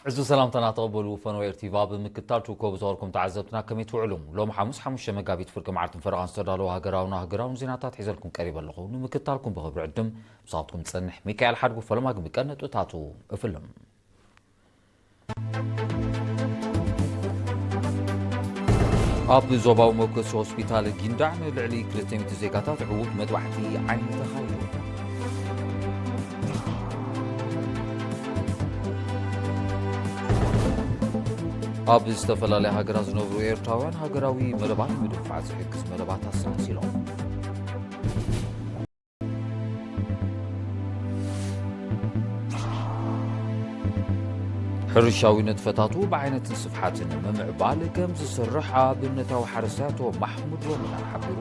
ዕዙዝ ሰላምታና ተቐበሉ። ፈነወ ኤርቲቪ ኣብ ምክትታል ትርከቡ ዝኸበርኩም ተዓዘብትና ከመይ ትውዕሉ? ሎም ሓሙስ ሓሙሽተ መጋቢት ፍርቂ መዓልትን ፈረቓን ዝተዳለዉ ሃገራውን ኣህጉራውን ዜናታት ሒዘልኩም ቀሪበ ኣለኹ። ንምክትታልኩም ብኽብሪ ዕድም ምሳኹም ዝጸንሕ ሚካኤል ሓድጉ። ፈለማ ግን ብቀንዲ ነጥብታቱ እፍልም። ኣብ ዞባዊ መበገሲ ሆስፒታል ጊንዳዕ ንልዕሊ ክልተ ሚእቲ ዜጋታት ዕዉት መጥባሕቲ ዓይኒ ተኻይዱ። ኣብ ዝተፈላለያ ሃገራት ዝነብሩ ኤርትራውያን ሃገራዊ መደባት ንምድንፋዕ ዝሕግዝ መደባት ኣሰላሲሎም። ሕርሻዊ ንጥፈታቱ ብዓይነትን ስፍሓትን ንምምዕባል ከም ዝሰርሕ ኣብነታዊ ሓረስታይ ኣቶ ማሕሙድ ሮመዳን ሓቢሩ።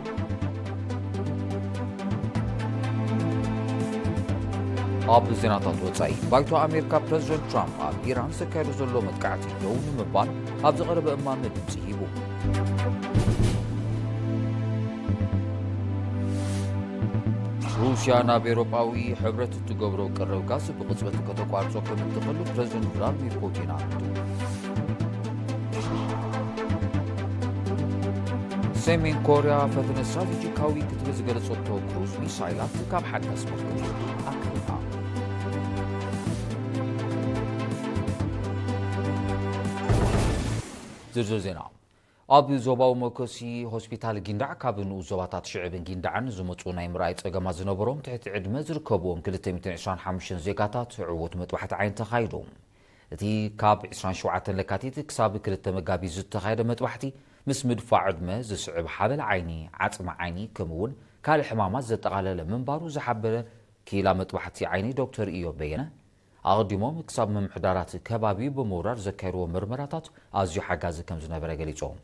ኣብ ዜናታት ወጻኢ፣ ባይቶ ኣሜሪካ ፕረዚደንት ትራምፕ ኣብ ኢራን ዘካየዶ ዘሎ መጥቃዕቲ ደው ንምባል ኣብ ዝቐረበ እማመ ድምጺ ሂቡ። ሩስያ ናብ ኤውሮጳዊ ሕብረት እትገብሮ ቀረብ ጋዝ ብቕጽበት ከተቋርጾ ከም እትኽእል ፕረዚደንት ቭላድሚር ፑቲን ኣፍሊጡ። ሰሜን ኮርያ ፈተነ ስትራቴጂካዊ ክትብል ዝገለጸቶ ክሩዝ ሚሳይላት ካብ ሓዳስ መርከብ ኣትሪፋ። ዝርዝር ዜና። ኣብ ዞባዊ መበገሲ ሆስፒታል ጊንዳዕ ካብ ንኡስ ዞባታት ሽዕብን ጊንዳዕን ዝመጹ ናይ ምርኣይ ጸገማት ዝነበሮም ትሕቲ ዕድመ ዝርከብዎም ክልተ ሚእትን ዕስራን ሓሙሽተን ዜጋታት ዕዉት መጥባሕቲ ዓይኒ ተኻይዱ። እቲ ካብ ዕስራን ሸውዓተን ለካቲት ክሳብ ክልተ መጋቢት ዝተኻየደ መጥባሕቲ፣ ምስ ምድፋእ ዕድመ ዝስዕብ ሓበል ዓይኒ፣ ዓጽሚ ዓይኒ፣ ከምኡ'ውን ካልእ ሕማማት ዘጠቓለለ ምንባሩ ዝሓበረ ክኢላ መጥባሕቲ ዓይኒ ዶክተር ኢዮብ በየነ፣ ኣቐዲሞም ክሳብ ምምሕዳራት ከባቢ ብምውራድ ዘካየድዎ ምርመራታት ኣዝዩ ሓጋዚ ከም ዝነበረ ገሊጾም።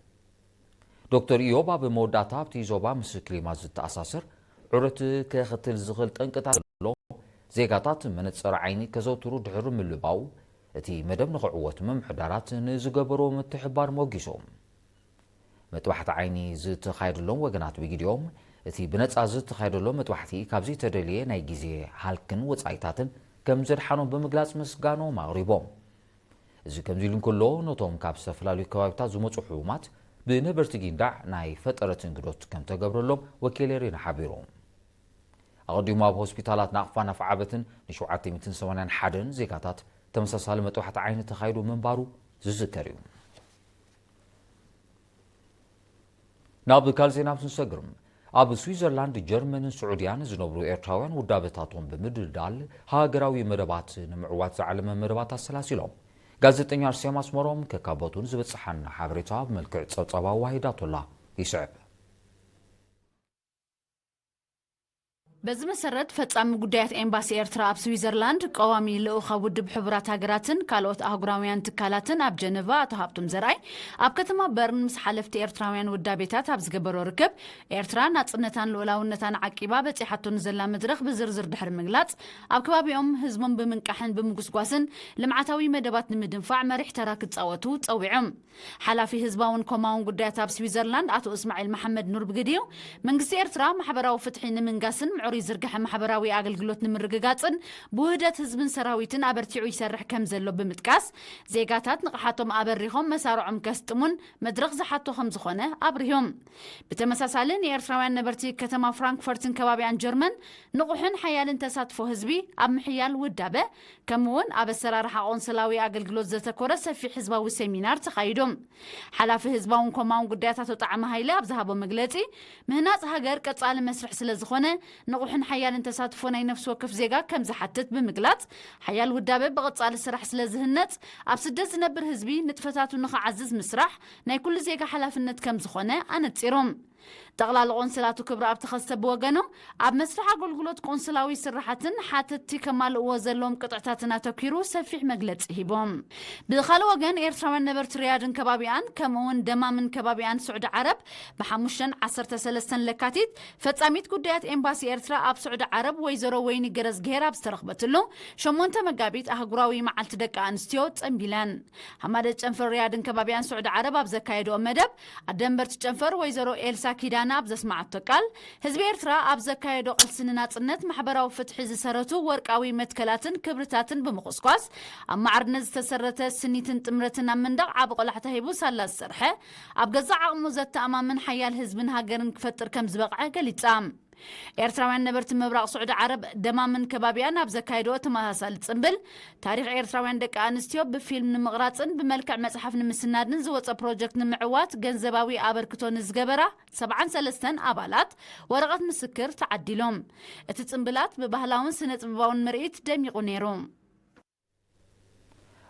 ዶክተር ኢዮብ ኣብ መወዳእታ ኣብቲ ዞባ ምስ ክሊማ ዝተኣሳሰር ዑደት ከኸትል ዝኽእል ጠንቅታት ዘሎ ዜጋታት መነጸር ዓይኒ ከዘውትሩ ድሕሪ ምልባው፣ እቲ መደብ ንኽዕወት ምምሕዳራት ንዝገበርዎ ምትሕብባር ሞጊሶም። መጥባሕቲ ዓይኒ ዝተኻየደሎም ወገናት ብግዲኦም፣ እቲ ብነጻ ዝተኻየደሎም መጥባሕቲ ካብ ዘይተደልየ ናይ ግዜ ሃልክን ወጻኢታትን ከም ዘድሓኖም ብምግላጽ ምስጋኖም ኣቕሪቦም። እዚ ከምዚ ኢሉ እንከሎ፣ ነቶም ካብ ዝተፈላለዩ ከባቢታት ዝመጹ ሕሙማት ብነበርቲ ጊንዳዕ ናይ ፈጠረት እንግዶት ከም ተገብረሎም ወኪል ኤሪና ሓቢሩ። ኣቐዲሙ ኣብ ሆስፒታላት ናቕፋን ኣፍዓበትን ንሸውዓተ ሚእትን ሰማንያን ሓደን ዜጋታት ተመሳሳሊ መጥባሕቲ ዓይኒ ተኻይዱ ምንባሩ ዝዝከር እዩ። ናብ ካልእ ዜና ክንሰግር፣ ኣብ ስዊዘርላንድ፣ ጀርመንን ስዑድያን ዝነብሩ ኤርትራውያን ውዳበታቶም ብምድልዳል ሃገራዊ መደባት ንምዕዋት ዝዓለመ መደባት ኣሰላሲሎም። ጋዜጠኛ ኣርሴማ ኣስመሮም ከካቦቱን ዝበጽሓና ሓበሬታ ብመልክዕ ጸብጻብ ኣዋሂዳቶላ። ይስዕብ። በዚ መሰረት፣ ፈጻሚ ጉዳያት ኤምባሲ ኤርትራ ኣብ ስዊዘርላንድ፣ ቀዋሚ ልኡኽ ኣብ ውድብ ሕቡራት ሃገራትን ካልኦት ኣህጉራውያን ትካላትን ኣብ ጀነቫ ኣቶ ሃብቶም ዘርኣይ፣ ኣብ ከተማ በርን ምስ ሓለፍቲ ኤርትራውያን ውዳቤታት ኣብ ዝገበሮ ርክብ፣ ኤርትራ ናጽነታን ልኡላውነታን ዓቂባ በጺሓቶ ንዘላ መድረኽ ብዝርዝር ድሕሪ ምግላጽ፣ ኣብ ከባቢኦም ህዝቦም ብምንቃሕን ብምጉስጓስን ልምዓታዊ መደባት ንምድንፋዕ መሪሕ ተራ ክጻወቱ ጸዊዖም። ሓላፊ ህዝባውን ኮማውን ጉዳያት ኣብ ስዊዘርላንድ ኣቶ እስማዒል መሓመድ ኑር ብግዲኡ፣ መንግስቲ ኤርትራ ማሕበራዊ ፍትሒ ንምንጋስን ምዕሩይ ዝርግሐ ማሕበራዊ ኣገልግሎት ንምርግጋጽን ብውህደት ህዝብን ሰራዊትን ኣበርቲዑ ይሰርሕ ከም ዘሎ ብምጥቃስ፣ ዜጋታት ንቕሓቶም ኣበሪኾም መሳርዖም ከስጥሙን መድረኽ ዝሓቶ ከም ዝኾነ ኣብሪሆም። ብተመሳሳሊ ንኤርትራውያን ነበርቲ ከተማ ፍራንክፈርትን ከባቢኣን ጀርመን ንቑሕን ሓያልን ተሳትፎ ህዝቢ ኣብ ምሕያል ውዳበ፣ ከምኡ'ውን ኣብ ኣሰራርሓ ቆንስላዊ ኣገልግሎት ዘተኮረ ሰፊሕ ህዝባዊ ሴሚናር ተኻይዱ። ሓላፊ ህዝባውን ኮማውን ጉዳያት ኣቶ ጣዕመ ሃይለ ኣብ ዝሃቦ መግለጺ፣ ምህናጽ ሃገር ቀጻሊ መስርሕ ስለ ዝኾነ፣ ንቑሕን ሓያልን ተሳትፎ ናይ ነፍሲ ወከፍ ዜጋ ከም ዝሓትት ብምግላጽ፣ ሓያል ውዳበ ብቐጻሊ ስራሕ ስለ ዝህነጽ፣ ኣብ ስደት ዝነብር ህዝቢ ንጥፈታቱ ንኽዓዝዝ ምስራሕ ናይ ኩሉ ዜጋ ሓላፍነት ከም ዝኾነ ኣነጺሮም። ጠቕላሊ ቆንስላቱ ክብረኣብ ተኸስተ ብወገኑ፣ ኣብ መስርሕ ኣገልግሎት ቆንስላዊ ስራሓትን ሓተትቲ ከማልእዎ ዘለዎም ቅጥዕታትን ኣተኲሩ ሰፊሕ መግለጺ ሂቦም። ብኻልእ ወገን፣ ኤርትራውያን ነበርቲ ሪያድን ከባቢኣን፣ ከምኡ'ውን ደማምን ከባቢኣን ስዑዲ ዓረብ፣ ብሓሙሽተን ዓሰርተ ሰለስተን ለካቲት፣ ፈጻሚት ጉዳያት ኤምባሲ ኤርትራ ኣብ ስዑዲ ዓረብ ወይዘሮ ወይኒ ገረዝግሄር ኣብ ዝተረኽበትሉ፣ ሸሞንተ መጋቢት ኣህጉራዊ መዓልቲ ደቂ ኣንስትዮ ጸንቢለን። ሃማደት ጨንፈር ሪያድን ከባቢኣን ስዑዲ ዓረብ ኣብ ዘካየድኦ መደብ፣ ኣደንበርቲ ጨንፈር ወይዘሮ ኤልሳ ኪዳነ ኣብ ዘስመዓቶ ቃል፣ ህዝቢ ኤርትራ ኣብ ዘካየዶ ቃልሲ ንናጽነት፣ ማሕበራዊ ፍትሒ ዝሰረቱ ወርቃዊ መትከላትን ክብርታትን ብምኹስኳስ፣ ኣብ ማዕርነት ዝተሰረተ ስኒትን ጥምረትን ኣብ ምንዳቕ ዓቢ ቆላሕታ ሂቡ ሳላ ዝሰርሐ፣ ኣብ ገዛእ ዓቕሙ ዘተኣማምን ሓያል ህዝብን ሃገርን ክፈጥር ከም ዝበቕዐ ገሊጻ። ኤርትራውያን ነበርቲ ምብራቕ ስዑዲ ዓረብ ደማምን ከባቢኣን ኣብ ዘካየድኦ ተመሳሳሊ ጽምብል፣ ታሪኽ ኤርትራውያን ደቂ ኣንስትዮ ብፊልም ንምቕራጽን ብመልክዕ መጽሓፍ ንምስናድን ዝወጸ ፕሮጀክት ንምዕዋት ገንዘባዊ ኣበርክቶ ንዝገበራ ሰብዓን ሰለስተን ኣባላት ወረቐት ምስክር ተዓዲሎም። እቲ ጽምብላት ብባህላውን ስነ-ጥበባውን ምርኢት ደሚቑ ነይሩ።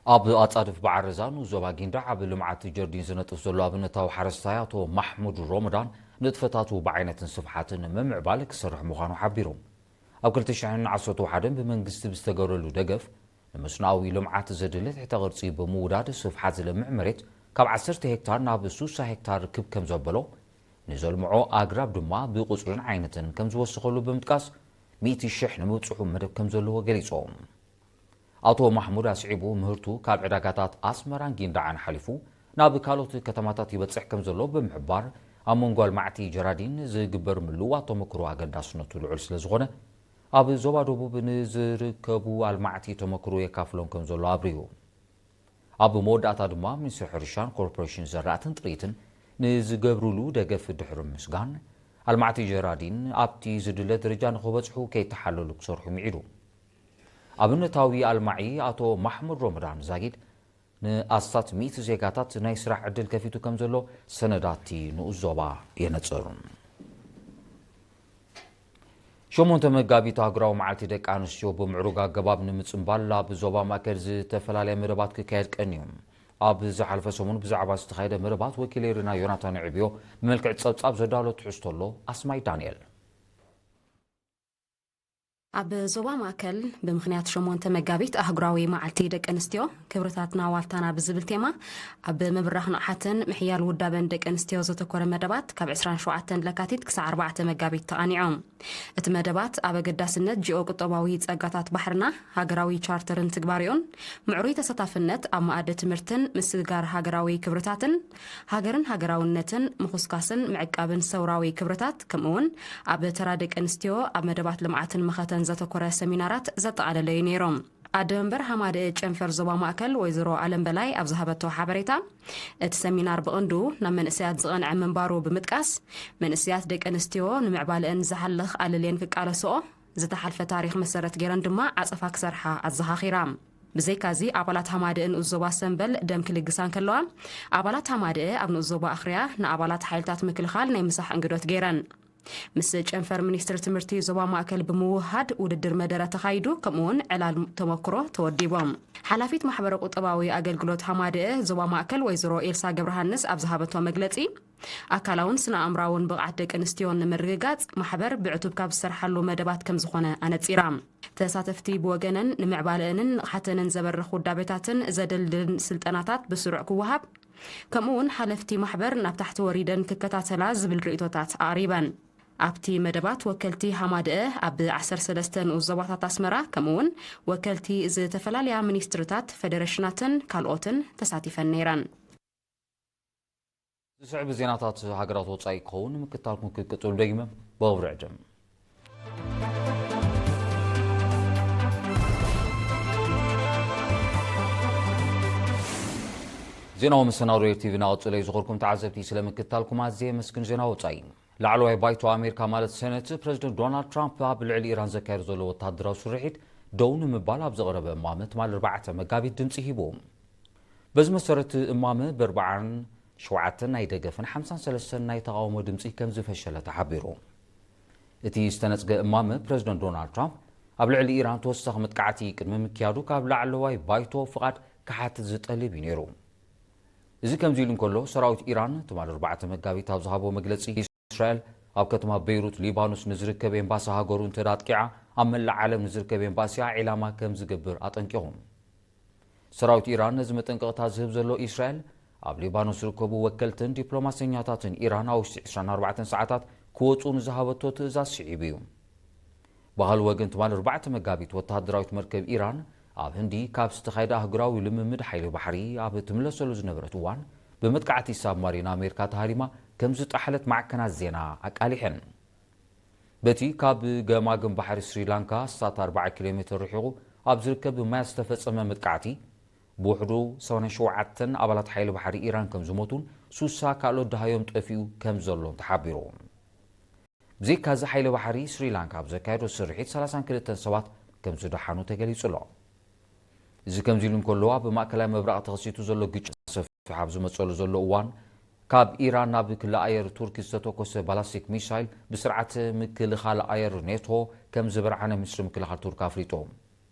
ኣብ ኣጻድፍ ባዕረዛ ንኡስ ዞባ ጊንዳዕ ኣብ ልምዓት ጀርዲን ዝነጥፍ ዘሎ ኣብነታዊ ሓረስታይ ኣቶ ማሕሙድ ሮመዳን፣ ንጥፈታቱ ብዓይነትን ስፍሓትን ንምምዕባል ክሰርሕ ምዃኑ ሓቢሩ። ኣብ ክልተ ሽሕን ዓሰርተ ሓደን ብመንግስቲ ብዝተገብረሉ ደገፍ፣ ንመስኖኣዊ ልምዓት ዘድሊ ትሕተ ቅርጺ ብምውዳድ፣ ስፍሓት ዝለምዕ መሬት ካብ ዓሰርተ ሄክታር ናብ ስሳ ሄክታር ርክብ ከም ዘበሎ፣ ንዘልምዖ ኣግራብ ድማ ብቁጽርን ዓይነትን ከም ዝወስኸሉ ብምጥቃስ፣ ሚእቲ ሽሕ ንምብጽሑ መደብ ከም ዘለዎ ገሊጾም። ኣቶ ማሕሙድ ኣስዒቡ፣ ምህርቱ ካብ ዕዳጋታት ኣስመራን ጊንዳዕን ሓሊፉ ናብ ካልኦት ከተማታት ይበጽሕ ከም ዘሎ ብምሕባር፣ ኣብ መንጎ ኣልማዕቲ ጀራዲን ዝግበር ምልዋጥ ተመክሮ ኣገዳስነቱ ልዑል ስለ ዝኾነ፣ ኣብ ዞባ ደቡብ ንዝርከቡ ኣልማዕቲ ተመክሮ የካፍሎም ከም ዘሎ ኣብሪሁ። ኣብ መወዳእታ ድማ፣ ሚኒስትሪ ሕርሻን ኮርፖሬሽን ዘራእትን ጥሪትን ንዝገብሩሉ ደገፍ ድሕሪ ምስጋን፣ ኣልማዕቲ ጀራዲን ኣብቲ ዝድለ ደረጃ ንኽበጽሑ ከይተሓለሉ ክሰርሑ ምዒዱ። ኣብነታዊ ኣልማዒ ኣቶ ማሕሙድ ሮመዳን ዛጊድ፣ ንኣስታት ሚእቲ ዜጋታት ናይ ስራሕ ዕድል ከፊቱ ከም ዘሎ ሰነዳት ንኡስ ዞባ የነጽር። ሸሞንተ መጋቢት ኣህጉራዊ መዓልቲ ደቂ ኣንስትዮ ብምዕሩግ ኣገባብ ንምጽንባል ኣብ ዞባ ማእከል ዝተፈላለያ መደባት ክካየድ ቀንዩ። ኣብ ዝሓለፈ ሰሙን ብዛዕባ ዝተኻየደ መደባት ወኪለይ ሪና ዮናታን ዕብዮ ብመልክዕ ጸብጻብ ዘዳሎ ትሕዝቶ ኣሎ። ኣስማይ ዳንኤል። ኣብ ዞባ ማእከል ብምኽንያት ሸሞንተ መጋቢት ኣህጉራዊ መዓልቲ ደቂ ኣንስትዮ ክብርታትና ዋልታና ብዝብል ቴማ ኣብ ምብራኽ ንቕሓትን ምሕያል ውዳበን ደቂ ኣንስትዮ ዘተኮረ መደባት ካብ ዕስራን ሸውዓተን ለካቲት ክሳዕ ኣርባዕተ መጋቢት ተቓኒዖም። እቲ መደባት ኣብ ኣገዳስነት ጂኦ ቁጠባዊ ጸጋታት ባሕርና፣ ሃገራዊ ቻርተርን ትግባሬኡን፣ ምዕሩይ ተሳታፍነት ኣብ መኣዲ ትምህርትን ምስግጋር ሃገራዊ ክብርታትን፣ ሃገርን ሃገራውነትን፣ ምኹስካስን ምዕቃብን ሰውራዊ ክብርታት፣ ከምኡውን ኣብ ተራ ደቂ ኣንስትዮ ኣብ መደባት ልምዓትን መኸተን ዘተኮረ ሰሚናራት ዘጠቓለለ እዩ ነይሩ። ኣደ መንበር ሃማደኤ ጨንፈር ዞባ ማእከል ወይዘሮ ኣለም በላይ ኣብ ዝሃበቶ ሓበሬታ፣ እቲ ሰሚናር ብቐንዱ ናብ መንእሰያት ዝቐንዐ ምንባሩ ብምጥቃስ፣ መንእሰያት ደቂ ኣንስትዮ ንምዕባለአን ዝሓልኽ ኣለልየን ክቃለስኦ፣ ዝተሓልፈ ታሪኽ መሰረት ገይረን ድማ ዓጸፋ ክሰርሓ ኣዘኻኺራ። ብዘይካዚ፣ ኣባላት ሃማደኤ ንኡስ ዞባ ሰምበል ደም ክልግሳ እንከለዋ፣ ኣባላት ሃማደኤ ኣብ ንኡስ ዞባ ኣኽርያ ንኣባላት ሓይልታት ምክልኻል ናይ ምሳሕ እንግዶት ገይረን። ምስ ጨንፈር ሚኒስትሪ ትምህርቲ ዞባ ማእከል ብምውህሃድ ውድድር መደረ ተኻይዱ፣ ከምኡውን ዕላል ተመክሮ ተወዲቦም። ሓላፊት ማሕበረ ቁጠባዊ ኣገልግሎት ሃማደኤ ዞባ ማእከል ወይዘሮ ኤልሳ ገብረሃንስ ኣብ ዝሃበቶ መግለጺ፣ ኣካላውን ስነ ኣእምራውን ብቕዓት ደቂ ኣንስትዮ ንምርግጋጽ ማሕበር ብዕቱብ ካብ ዝሰርሓሉ መደባት ከም ዝኾነ ኣነጺራ። ተሳተፍቲ ብወገነን ንምዕባለአንን ንቕሓተንን ዘበርኽ ውዳቤታትን ዘደልድልን ስልጠናታት ብስሩዕ ክወሃብ፣ ከምኡ እውን ሓለፍቲ ማሕበር ናብ ታሕቲ ወሪደን ክከታተላ ዝብል ርእይቶታት ኣቕሪበን። ኣብቲ መደባት ወከልቲ ሃማደአ ኣብ ዓሰርተ ሰለስተ ንኡስ ዞባታት ኣስመራ፣ ከምኡ እውን ወከልቲ ዝተፈላለያ ሚኒስትርታት፣ ፌደሬሽናትን ካልኦትን ተሳቲፈን ነይረን። ዝስዕብ ዜናታት ሃገራት ወጻኢ ክኸውን ምክታልኩም ክትቅጽሉ ደጊመ ብኽብሪ ዕድም። ዜናዊ መሰናዶ ኤር ቲቪ እናቐጸለ እዩ። ዝኸርኩም ተዓዘብቲ ስለ ምክታልኩም ኣዝየ የመስግን። ዜና ወጻኢ። ላዕለዋይ ባይቶ ኣሜሪካ ማለት ሰነት፣ ፕረዚደንት ዶናልድ ትራምፕ ኣብ ልዕሊ ኢራን ዘካየዶ ዘሎ ወታደራዊ ስርሒት ደው ንምባል ኣብ ዘቕረበ እማመ ትማሊ ኣርባዕተ መጋቢት ድምጺ ሂቡ። በዚ መሰረት እማመ ብኣርብዓን ሸውዓተን ናይ ደገፍን ሓምሳን ሰለስተን ናይ ተቓውሞ ድምጺ ከም ዝፈሸለ ተሓቢሩ። እቲ ዝተነጽገ እማመ ፕረዚደንት ዶናልድ ትራምፕ ኣብ ልዕሊ ኢራን ተወሳኺ መጥቃዕቲ ቅድሚ ምክያዱ ካብ ላዕለዋይ ባይቶ ፍቓድ ክሓትት ዝጠልብ እዩ ነይሩ። እዚ ከምዚ ኢሉ እንከሎ፣ ሰራዊት ኢራን ትማሊ ኣርባዕተ መጋቢት ኣብ ዝሃቦ መግለጺ፣ እስራኤል ኣብ ከተማ ቤይሩት ሊባኖስ ንዝርከብ ኤምባሲ ሃገሩ እንተ ኣጥቂዓ፣ ኣብ መላእ ዓለም ንዝርከብ ኤምባሲኣ ዒላማ ከም ዝገብር ኣጠንቂቑ። ሰራዊት ኢራን ነዚ መጠንቀቕታ ዝህብ ዘሎ፣ እስራኤል ኣብ ሊባኖስ ዝርከቡ ወከልትን ዲፕሎማሰኛታትን ኢራን ኣብ ውሽጢ ዕስራን ኣርባዕተን ሰዓታት ክወጹ ንዝሃበቶ ትእዛዝ ስዒቡ እዩ። ብኻልእ ወገን፣ ትማሊ ኣርባዕተ መጋቢት፣ ወተሃደራዊት መርከብ ኢራን ኣብ ህንዲ ካብ ዝተኻየደ ኣህጉራዊ ልምምድ ሓይሊ ባሕሪ ኣብ ትምለሰሉ ዝነበረት እዋን፣ ብመጥቃዕቲ ሳብማሪን ኣሜሪካ ተሃሪማ ከም ዝጠሓለት ማዕከናት ዜና ኣቃሊሐን። በቲ ካብ ገማግም ባሕሪ ስሪላንካ ኣስታት ኣርባዓ ኪሎ ሜትር ርሒቑ ኣብ ዝርከብ ማያት ዝተፈጸመ መጥቃዕቲ፣ ብውሕዱ ሰማንያን ሸውዓተን ኣባላት ሓይሊ ባሕሪ ኢራን ከም ዝሞቱን ሱሳ ካልኦት ደሃዮም ጠፊኡ ከም ዘሎን ተሓቢሩ። ብዘይካዚ ሓይሊ ባሕሪ ስሪላንካ ኣብ ዘካየዶ ስርሒት ሰላሳን ክልተን ሰባት ከም ዝደሓኑ ተገሊጹ ኣሎ። እዚ ከምዚ ኢሉ እንከሎ፣ ኣብ ማእከላይ ምብራቕ ተኸሲቱ ዘሎ ግጭት ሰፊሑ ኣብ ዝመጸሉ ዘሎ እዋን፣ ካብ ኢራን ናብ ክሊ ኣየር ቱርኪ ዝተተኮሰ ባላስቲክ ሚሳይል ብስርዓት ምክልኻል ኣየር ኔቶ ከም ዝበርዓነ ሚኒስትሪ ምክልኻል ቱርኪ ኣፍሊጡ።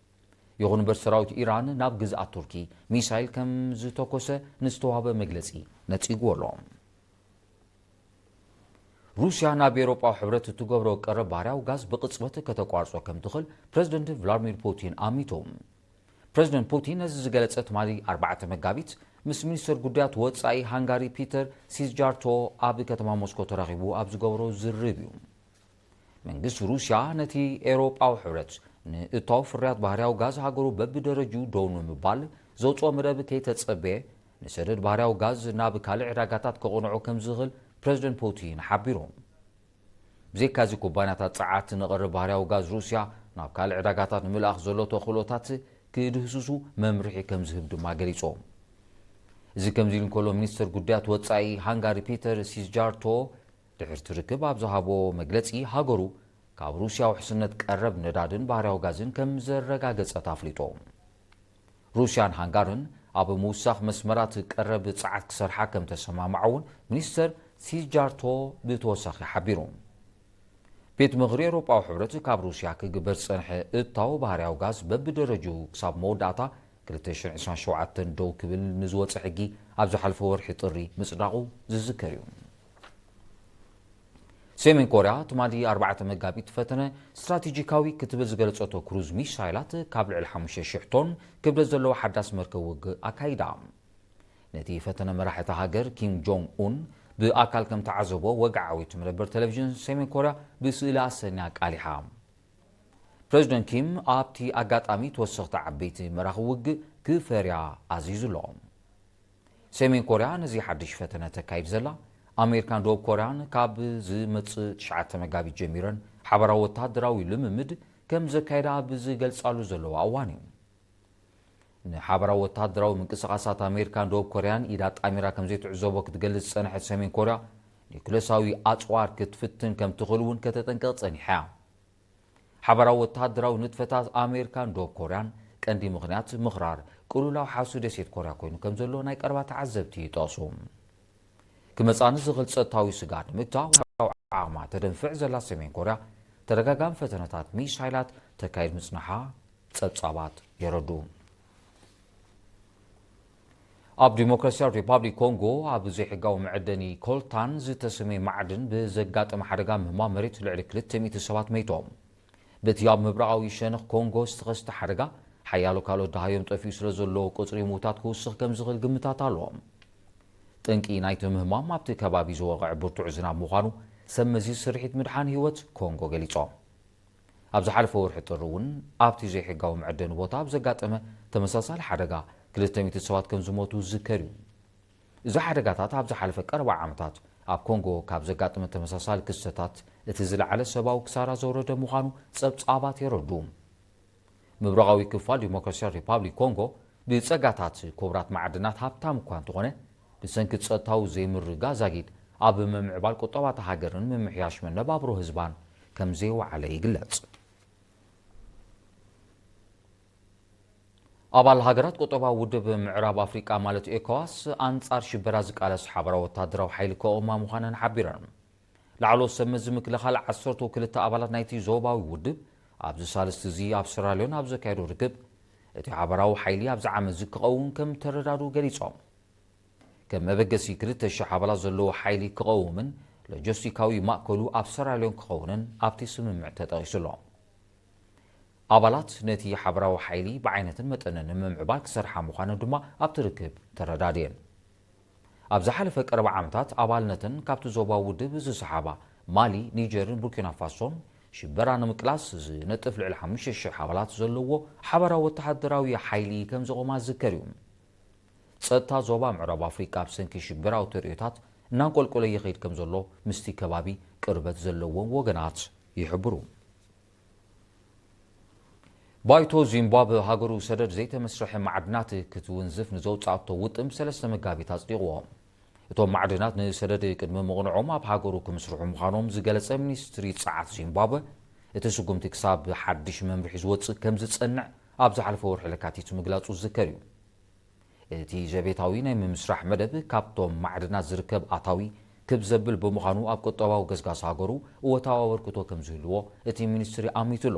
ይኹን እምበር፣ ሰራዊት ኢራን ናብ ግዝኣት ቱርኪ ሚሳይል ከም ዝተኮሰ ንዝተዋህበ መግለጺ ነጺግዎ ኣሎ። ሩስያ ናብ ኤውሮጳዊ ሕብረት እትገብሮ ቀረብ ባህርያዊ ጋዝ ብቕጽበት ከተቋርጾ ከም ትኽእል ፕረዚደንት ቭላድሚር ፑቲን ኣሚቱ። ፕረዚደንት ፑቲን ነዚ ዝገለጸ ትማሊ ኣርባዕተ መጋቢት ምስ ሚኒስተር ጉዳያት ወጻኢ ሃንጋሪ ፒተር ሲዝጃርቶ ኣብ ከተማ ሞስኮ ተራኺቡ ኣብ ዝገበሮ ዝርርብ እዩ። መንግስቲ ሩስያ ነቲ ኤውሮጳዊ ሕብረት ንእታው ፍርያት ባህርያዊ ጋዝ ሃገሩ በብደረጅኡ ደው ንምባል ዘውፅኦ መደብ ከይተጸበየ፣ ንሰደድ ባህርያዊ ጋዝ ናብ ካልእ ዕዳጋታት ከቕንዖ ከም ዝኽእል ፕረዚደንት ፑቲን ሓቢሩ። ብዘይካዚ፣ ኩባንያታት ጸዓት ንቐረብ ባህርያዊ ጋዝ ሩስያ ናብ ካልእ ዕዳጋታት ንምልኣኽ ዘሎ ተኽእሎታት ክድህስሱ መምርሒ ከም ዝህብ ድማ ገሊጹ። እዚ ከምዚ ኢሉ እንከሎ፣ ሚኒስተር ጉዳያት ወጻኢ ሃንጋሪ ፒተር ሲዝጃርቶ ድሕርቲ ርክብ ኣብ ዝሃቦ መግለጺ፣ ሃገሩ ካብ ሩስያ ውሕስነት ቀረብ ነዳድን ባህርያዊ ጋዝን ከም ዘረጋገጸት ኣፍሊጡ። ሩስያን ሃንጋርን ኣብ ምውሳኽ መስመራት ቀረብ ጸዓት ክሰርሓ ከም ተሰማምዓ እውን ሚኒስተር ሲጃርቶ ብተወሳኺ ሓቢሩ። ቤት ምኽሪ ኤውሮጳዊ ሕብረት ካብ ሩስያ ክግበር ዝጸንሐ እታው ባህርያዊ ጋዝ በብደረጅኡ ክሳብ መወዳእታ ክልተ ሽሕን ዕስራን ሸውዓተን ደው ክብል ንዝወጸ ሕጊ ኣብ ዝሓለፈ ወርሒ ጥሪ ምጽዳቑ ዝዝከር እዩ። ሰሜን ኮርያ ትማሊ ኣርባዕተ መጋቢት ፈተነ ስትራቴጂካዊ ክትብል ዝገለጸቶ ክሩዝ ሚሳይላት ካብ ልዕሊ ሓሙሽተ ሽሕ ቶን ክብደት ዘለዎ ሓዳስ መርከብ ውግእ ኣካይዳ። ነቲ ፈተነ መራሒ እታ ሃገር ኪም ጆንግ ኡን ብኣካል ከም ተዓዘቦ ወግዓዊ እቲ መደበር ቴሌቪዥን ሰሜን ኮርያ ብስእሊ ኣሰንያ ኣቃሊሓ። ፕረዚደንት ኪም ኣብቲ ኣጋጣሚ ተወሰኽቲ ዓበይቲ መራኽብ ውግእ ክፈርያ ኣዚዙ ኣሎ። ሰሜን ኮርያ ነዚ ሓድሽ ፈተነ ተካይድ ዘላ፣ ኣሜሪካን ደቡብ ኮርያን ካብ ዝመጽእ ትሽዓተ መጋቢት ጀሚረን ሓባራዊ ወተሃደራዊ ልምምድ ከም ዘካየዳ ኣብ ዝገልጻሉ ዘለዋ እዋን እዩ። ንሓባራዊ ወተሃደራዊ ምንቅስቓሳት ኣሜሪካን ደቡብ ኮርያን ኢዳ ጣሚራ ከም ዘይትዕዘቦ ክትገልጽ ዝጸንሐት ሰሜን ኮርያ፣ ኒኩለሳዊ ኣጽዋር ክትፍትን ከም ትኽእል እውን ከተጠንቅቕ ጸኒሓ እያ። ሓባራዊ ወተሃደራዊ ንጥፈታት ኣሜሪካን ደቡብ ኮርያን ቀንዲ ምኽንያት ምኽራር ቅሉላው ሓሱ ደሴት ኮርያ ኮይኑ ከም ዘሎ ናይ ቀረባ ተዓዘብቲ ይጠቕሱ። ክመጽኣ ንዝኽእል ጸጥታዊ ስግኣት ንምግታእ ወታደራዊ ዓቕማ ተደንፍዕ ዘላ ሰሜን ኮርያ፣ ተደጋጋሚ ፈተነታት ሚሳይላት ተካይድ ምጽንሓ ጸብጻባት የረድኡ። ኣብ ዲሞክራሲያዊት ሪፓብሊክ ኮንጎ፣ ኣብ ዘይሕጋዊ መዐደኒ ኮልታን ዝተሰመየ ማዕድን ብዘጋጠመ ሓደጋ ምህማም መሬት ልዕሊ ክልተ ሚእቲ ሰባት መይቶም። በቲ ኣብ ምብራቓዊ ሸነኽ ኮንጎ ዝተኸስተ ሓደጋ፣ ሓያሎ ካልኦት ደሃዮም ጠፊኡ ስለ ዘሎ፣ ቁጽሪ ምዉታት ክውስኽ ከም ዝኽእል ግምታት ኣሎ። ጠንቂ ናይቲ ምህማም ኣብቲ ከባቢ ዝወቕዐ ብርቱዕ ዝናብ ምዃኑ ሰብ መዚ ስርሒት ምድሓን ህይወት ኮንጎ ገሊጾም። ኣብ ዝሓለፈ ወርሒ ጥሪ እውን ኣብቲ ዘይሕጋዊ መዐደኒ ቦታ ኣብ ዘጋጠመ ተመሳሳሊ ሓደጋ ክልተ ሚእቲ ሰባት ከም ዝሞቱ ዝዝከር እዩ። እዚ ሓደጋታት ኣብ ዝሓለፈ ቀረባ ዓመታት ኣብ ኮንጎ ካብ ዘጋጠመ ተመሳሳሊ ክስተታት እቲ ዝለዓለ ሰብኣዊ ክሳራ ዘውረደ ምዃኑ ጸብጻባት የረድኡ። ምብራቓዊ ክፋል ዲሞክራሲያዊ ሪፓብሊክ ኮንጎ ብጸጋታት ክቡራት ማዕድናት ሃብታም እኳ እንተኾነ፣ ብሰንኪ ጸጥታዊ ዘይምርግጋእ ዛጊድ ኣብ ምምዕባል ቁጠባ እታ ሃገርን ምምሕያሽ መነባብሮ ህዝባን ከም ዘይወዓለ ይግለጽ። ኣባል ሃገራት ቁጠባዊ ውድብ ምዕራብ ኣፍሪቃ ማለት ኤኮዋስ ኣንጻር ሽበራ ዝቃለስ ሓበራዊ ወታደራዊ ሓይሊ ከቑማ ምዃነን ሓቢረን። ላዕለዎት ሰብ መዚ ምክልኻል ዓሰርተ ክልተ ኣባላት ናይቲ ዞባዊ ውድብ ኣብዚ ሳልስቲ እዚ ኣብ ሰራልዮን ኣብ ዘካየዶ ርክብ፣ እቲ ሓበራዊ ሓይሊ ኣብዚ ዓመት እዚ ክቐውም ከም ተረዳድኡ ገሊጾም። ከም መበገሲ ክልተ ሽሕ ኣባላት ዘለዎ ሓይሊ ክቐውምን ሎጂስቲካዊ ማእከሉ ኣብ ሰራልዮን ክኸውንን ኣብቲ ስምምዕ ተጠቒሱ ኣሎ። ኣባላት ነቲ ሓበራዊ ሓይሊ ብዓይነትን መጠንን ንምምዕባል ክሰርሓ ምዃነን ድማ ኣብቲ ርክብ ተረዳድየን። ኣብ ዝሓለፈ ቀረባ ዓመታት ኣባልነተን ካብቲ ዞባዊ ውድብ ዝሰሓባ ማሊ፣ ኒጀርን ቡርኪና ፋሶን ሽበራ ንምቅላስ ዝነጥፍ ልዕሊ ሓሙሽተ ሽሕ ኣባላት ዘለዎ ሓበራዊ ወተሃደራዊ ሓይሊ ከም ዘቖማ ዝዝከር እዩ። ጸጥታ ዞባ ምዕራብ ኣፍሪቃ ብሰንኪ ሽበራዊ ተርእዮታት እናንቆልቆለ ይኸይድ ከም ዘሎ ምስቲ ከባቢ ቅርበት ዘለዎም ወገናት ይሕብሩ። ባይቶ ዚምባብወ ሃገሩ ሰደድ ዘይተመስርሐ ማዕድናት ክትውንዝፍ ንዘውጻእቶ ውጥን ሰለስተ መጋቢት ኣጽዲቕዎ። እቶም ማዕድናት ንሰደድ ቅድሚ ምቕንዖም ኣብ ሃገሩ ክምስርሑ ምዃኖም ዝገለጸ ሚኒስትሪ ጸዓት ዚምባብወ፣ እቲ ስጉምቲ ክሳብ ሓድሽ መምርሒ ዝወጽእ ከም ዝጸንዕ ኣብ ዝሓለፈ ወርሒ ለካቲት ምግላጹ ዝዝከር እዩ። እቲ ዘቤታዊ ናይ ምምስራሕ መደብ ካብቶም ማዕድናት ዝርከብ ኣታዊ ክብ ዘብል ብምዃኑ ኣብ ቁጠባዊ ገስጋስ ሃገሩ እወታዊ ኣበርክቶ ከም ዝህልዎ እቲ ሚኒስትሪ ኣሚቱ ኣሎ።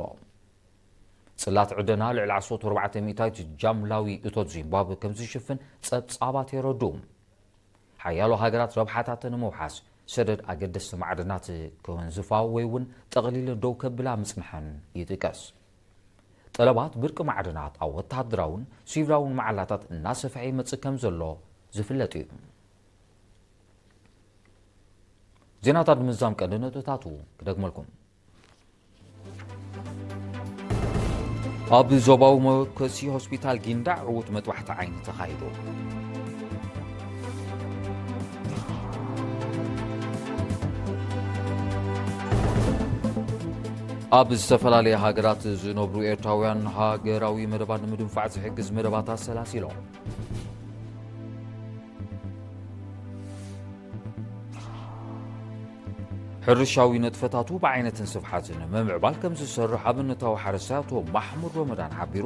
ጽላት ዕደና ልዕሊ ዓሰርተ ኣርባዕተ ሚእታዊት ጃምላዊ እቶት ዚምባብወ ከም ዝሽፍን ጸብጻባት የረድኡ። ሓያሎ ሃገራት ረብሓታተን ንምውሓስ ሰደድ ኣገደስቲ ማዕድናት ክወንዝፋ ወይ እውን ጠቕሊለን ደው ከብላ ምጽንሐን ይጥቀስ። ጠለባት ብርቂ ማዕድናት ኣብ ወተሃደራውን ሲቪላውን መዓላታት እናሰፍሐ ይመጽእ ከም ዘሎ ዝፍለጥ እዩ። ዜናታት ምዛም ቀንዲ ነጥብታቱ ክደግመልኩም። ኣብ ዞባዊ መወከሲ ሆስፒታል ጊንዳዕ ዕዉት መጥባሕቲ ዓይኒ ተኻይዱ። ኣብ ዝተፈላለያ ሃገራት ዝነብሩ ኤርትራውያን ሃገራዊ መደባት ንምድንፋዕ ዝሕግዝ መደባት ኣሰላሲሎም። ሕርሻዊ ንጥፈታቱ ብዓይነትን ስፍሓትን ንምምዕባል ከም ዝሰርሕ ኣብነታዊ ሓረስታይ ኣቶ ማሕሙድ ረመዳን ሓቢሩ።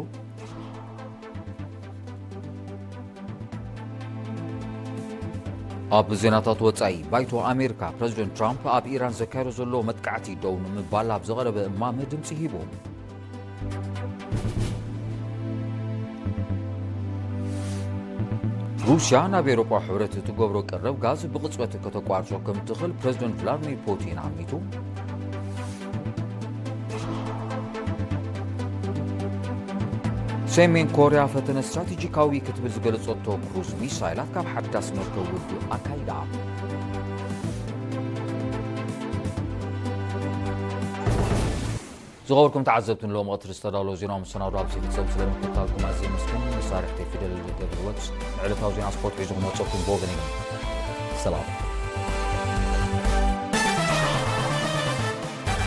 ኣብ ዜናታት ወጻኢ፣ ባይቶ ኣሜሪካ ፕረዚደንት ትራምፕ ኣብ ኢራን ዘካየዶ ዘሎ መጥቃዕቲ ደው ንምባል ኣብ ዘቐረበ እማመ ድምጺ ሂቡ። ሩስያ ናብ ኤውሮጳ ሕብረት እትገብሮ ቀረብ ጋዝ ብቕጽበት ከተቋርጾ ከም ትኽእል ፕረዚደንት ቭላድሚር ፑቲን ኣሚቱ። ሰሜን ኮርያ ፈተነ ስትራቴጂካዊ ክትብል ዝገለጸቶ ክሩዝ ሚሳይላት ካብ ሓዳስ መርከብ ውግእ ኣካይዳ። ዝኸበርኩም ተዓዘብቲ፣ ንሎሚ ቀትሪ ዝተዳለወ ዜናዊ መሰናዶ ኣብዚ ይፍጸም። ስለ ምክትታልኩም ኣዝየ የመስግን። መሳርሕተይ ፊደል ገብረወት ንዕለታዊ ዜና ስፖርት ሒዙ ክመጸኩም ብወገነይ። ሰላም።